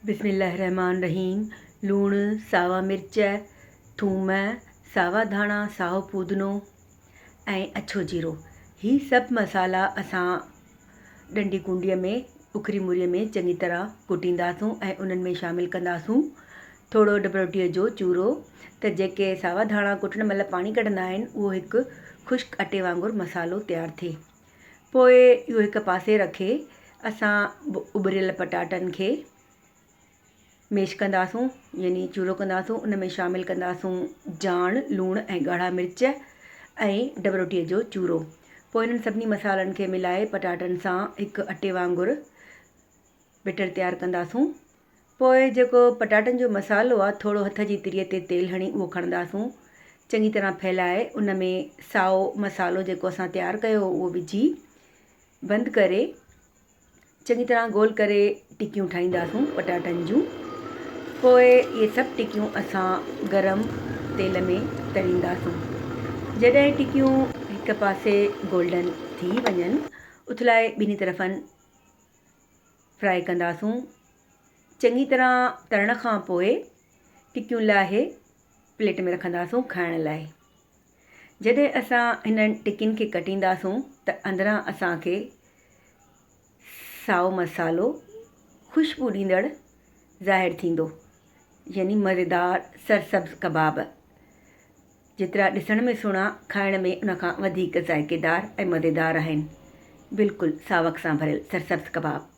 بسم الله الرحمٰن الرحيم لوڻ، ساوا مرچ، ٿوم، ساوا ڌاڻا، سائو پودنو ۽ اڇو جيرو هي سڀ مصالحا اسان ڏنڊي ڪونڊيء ۾ اکري مريء ۾ چڱي طرح ڪٽينداسون ۽ انهن ۾ شامل ڪنداسون ٿورو ڊبروٽيء جو چورو ته جيڪي ساوا ڌاڻا ڪٽڻ مهل پاڻي ڪڍندا آهن اهو هڪ خشڪ اٽي وانگر مصالحو تيار ٿئي. پوء اهو هڪ پاسي رکي اسان اٻريل پٽاٽن کي ميش ڪنداسون يعني چورو ڪنداسون ان ۾ شامل ڪنداسون جاڻ لوڻ ۽ ڳاڙها مرچ ۽ ڊبروٽيء جو چورو پوء انهن سڀني مصالحن کي ملائي پٽاٽن سان هڪ اٽي وانگر بيٽر تيار ڪنداسون پوء جيڪو پٽاٽن جو مصالحو آهي ٿورو هٿ جي تريء تي تيل هڻي اهو کڻنداسون چڱي طرح ڦهلائي ان ۾ سائو مصالحو جيڪو اسان تيار ڪيو هو اهو وجهي بند ڪري چڱي طرح گول ڪري ٽڪيون ٺاهينداسون پٽاٽن جون پوء اهي سڀ ٽڪيون اسان گرم تيل ۾ ترينداسون جڏهن ٽڪيون هڪ پاسي گولڊن ٿي وڃن اٿلائي ٻنهي طرفن فرائي ڪنداسون چڱي طرح ترڻ کان پوء ٽڪيون لاهي پليٽ ۾ رکنداسون کائڻ لاء جڏهن اسان هنن ٽڪين کي ڪٽينداسون ته اندران اسان کي سائو مصالحو خوشبو ڏيندڙ ظاهر ٿيندو يعني مزيدار سرسبز ڪباب جيترا ڏسڻ ۾ سهڻا کائڻ ۾ ان کان وڌيڪ ذائقيدار ۽ مزيدار آهن بلڪل ساوڪ سان ڀريل سرسبز ڪباب.